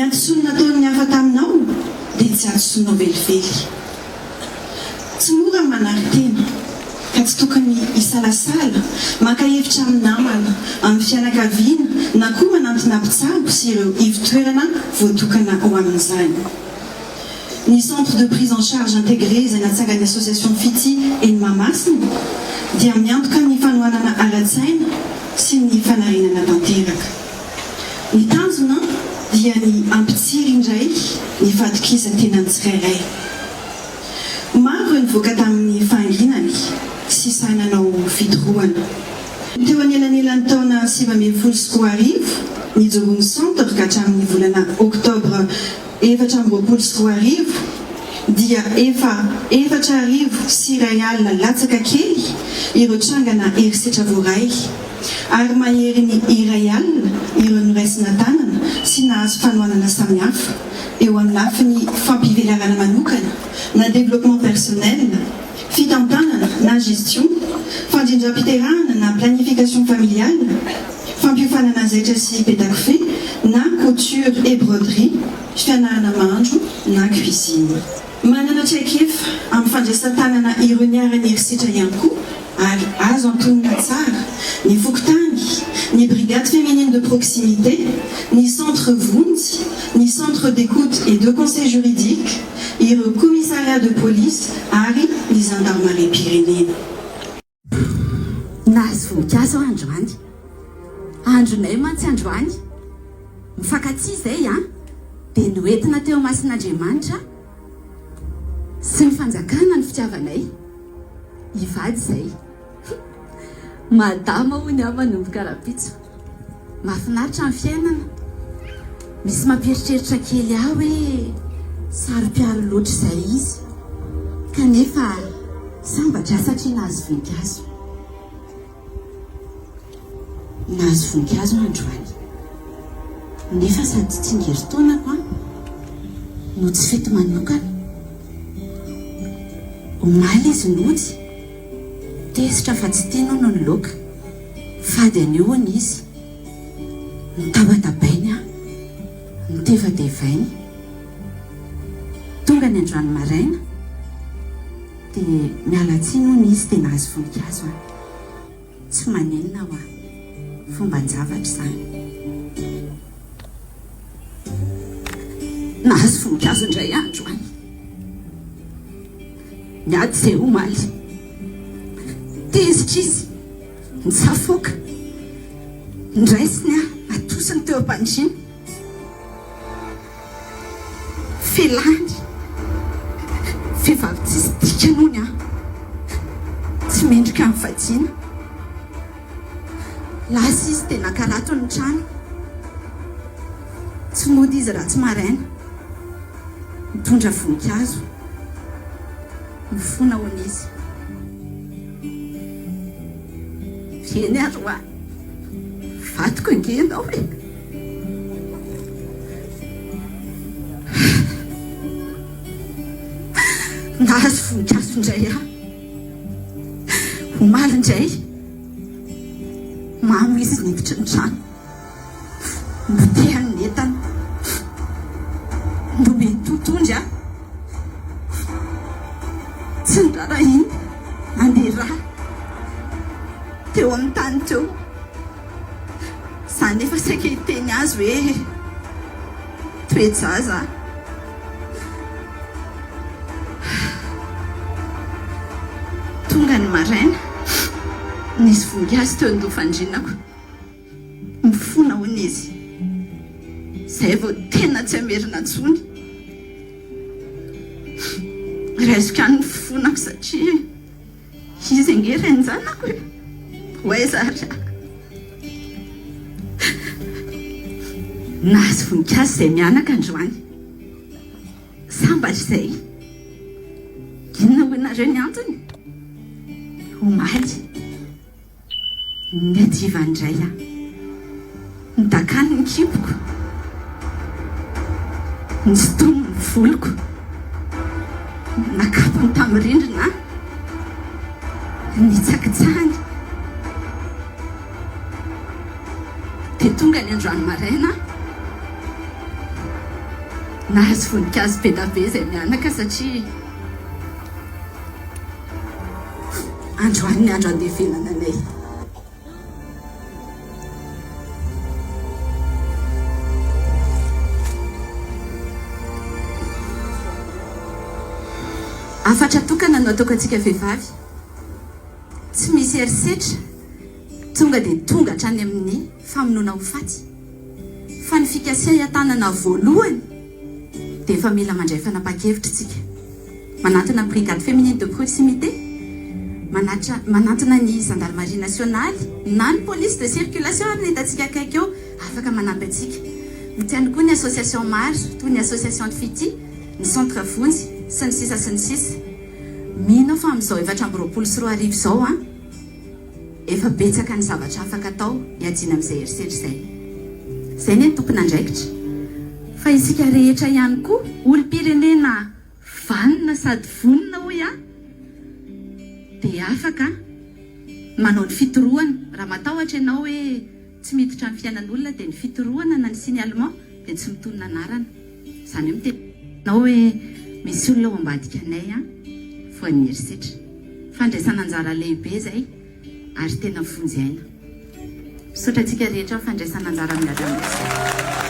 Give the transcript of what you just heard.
hadisoana nataon'ny hafa taminao dia tsy hadisoanao velively. Tsy mora ny manary tena, ka tsy tokony hisalasala maka hevitra amin'ny namana, amin'ny fianakaviana na koa manantona mpitsabo sy ireo ivon-toerana voatokana ho amin'izany. Ny Centre de prise en charge intégré izay natsangan'ny Association Fitia eny Mahamasina dia miantoka ny fanohanana ara-tsaina sy ny fanarenana tanteraka. Ny tanjona dia ny hampitsiry indray ny fahatokisan-tenan'ny tsirairay. Maro ireo nivoaka tamin'ny fahanginany sy sahy nanao fitorohana. Teo anelanelan'ny taona 2019 nijoroan'ny Centre ka hatramin'ny volana oktobra 2024 dia efa 1004 latsaka kely ireo trangana herisetra voaray ary maherin'ny 1000 ireo noraisina tanana sy nahazo fanohanana samihafa eo amin'ny lafiny fampivelarana manokana na développement personnel, fitantanana na gestion, fandrindram-piterahana na planification familiale, Fampiofanana zaitra sy petakofehy na couture et broderie, fianarana mahandro na cuisine. Manana traikefa amin'ny fandraisan-tanana ireo niharan'ny herisetra ihany koa ary azo antonona tsara ny fokontany, ny brigade féminine de proximité, ny centre vonjy, ny centre d'écoute et de conseil juridique, ireo commissariat de police ary ny zandarimariam-pirenena. Nahazo voninkazo aho androany. Andronay mantsy androany. Mifankatia izay an! Dia noentina teo imason'Andriamanitra sy ny fanjakana ny fitiavanay. Hivady izay. Madama hono aho manomboka rahampitso. Mahafinaritra ny fiainana. Misy mampieritreritra kely ahy hoe saro-piaro loatra izay izy. Kanefa sambatra aho satria nahazo voninkazo. Nahazo voninkazo aho androany. Nefa sady tsy tsingerin-taonako aho no tsy fety manokana. Omaly izy nody, tezitra fa tsy tiany hono ny laoka. Fady an'io hono izy. Notabatabainy aho. Notevatevainy. Tonga ny androany maraina dia miala tsiny hono izy dia nahazo voninkazo aho. Tsy manenina hoa. Fomban-javatra izany. Nahazo voninkazo indray aho androany. Niady izay omaly. Tezitra izy. Nitsafoaka. Noraisiny aho, natosiny teo am-pandriana. Felany. Vehivavy tsisy dikany hono aho. Tsy mendrika ny vadiana. Lasa izy dia naka rato ny trano. Tsy mody izy raha tsy maraina. Nitondra voninkazo. Mifona hono izy. Eny ary hoa, vadiko ange ianao e! Nahazo voninkazo indray aho. Omaly indray, mamo izy niditra ny trano. Notehany ny entana. Nomeny totohondry aho. Tsy noraharahiany. Nandeha rà teo amin'ny tany teo. Izaho nefa saika hiteny azy hoe toe-jaza aho. Tonga ny maraina, nisy voninkazo teo an-doha fandrianako. Mifona hono izy. Izay vao tena tsy hamerina intsony. Raisiko ihany ny fifonako satria izy ange rain-janako e. Ho aiza ary aho? Nahazo voninkazo izay mianaka androany. Sambatra izay. Inona hoy nareo ny antony? Omaly. Niadiva indray aho. Nidakany ny kiboko. Nisintominy ny voloko. Nakapony tamin'ny rindrina aho. Nitsakitsahany. Dia tonga ny androany maraina. Nahazo voninkazo be da be izay mianaka satria androany ny andro andevenana anay. Hafatra tokana no ataoko antsika vehivavy, tsy misy herisetra tonga dia tonga hatrany amin'ny famonoana ho faty, fa ny fikasiahan-tanana voalohany dia efa mila mandray fanapahan-kevitra isika. Manantona ny Brigade Féminine de Proximité, manatra, manantona ny Zandarimaria Nasionaly na ny Police de Circulation ary ny hitantsika akaiky eo afaka manampy antsika. Misy ihany koa ny Association maro toy ny Association ny Fitia, ny Centre Vonjy, sy ny sisa sy ny sisa. Mino aho fa amin'izao 2024 izao an, efa betsaka ny zavatra afaka atao hiadiana amin'izay herisetra izay. Izay anie ny tompon'andraikitra. Fa isika rehetra ihany koa olom-pirenena vanona sady vonona hoy aho dia afaka manao ny fitorohana. Raha matahotra ianao hoe tsy miditra amin'ny fiainan'olona dia ny fitorohana na ny signalement dia tsy mitonona anarana. Izany hoe miteny anao hoe misy olona ao ambadika anay an, voan'ny herisetra. Fandraisana anjara lehibe izay ary tena vonjy aina. Misaotra antsika rehetra amin'ny fandraisana anjara amin'ny ady amin'ny herisetra.